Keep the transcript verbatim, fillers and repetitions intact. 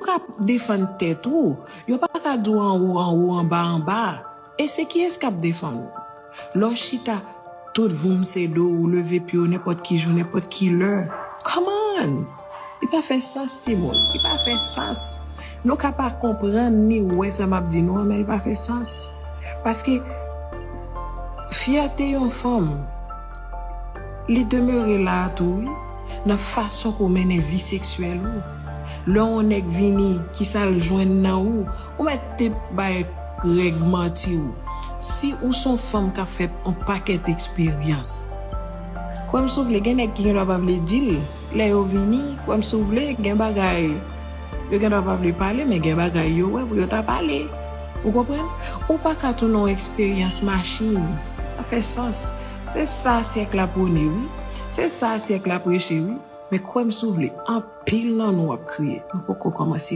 ka defann tèt ou. Yo pa ka di w anwo, anwo, anba, anba. E se kiyès k ap defann ou? Lè w chita, tout voum se do w, ou leve pye w nenpòt ki jou, nenpòt ki lè. Come on! Li pa fè sans, timoun. Li pa fè sans. Nou ka pa konprann ni wè sa m ap di nou an, men li pa fè sans. Paske fyète yon fanm, li demere la a tou, wi, nan fason ke w mennen vi seksyèl ou. Lè yon nèg vini, kisa l jwenn nan ou, ou mèt te bay règ manti ou. Si ou s on fanm k ap fè on pakèt eksperyans, kwè m si w vle, gen nèg ki gen dwa pa vle di l. Lè yo vini, kwè m si w vle, gen bagay, yo gen dwa pa vle pale, men gen bagay yo wè pou yo ta pale. Ou konprann? Ou pa ka tounen yon eksperyans machin. Sa fè sans. Se sa syèk la pwone, wi. Se sa syèk la preche, wi. Men kwè m si w vle, anpil nan nou ap kriye. Nou poko kòmanse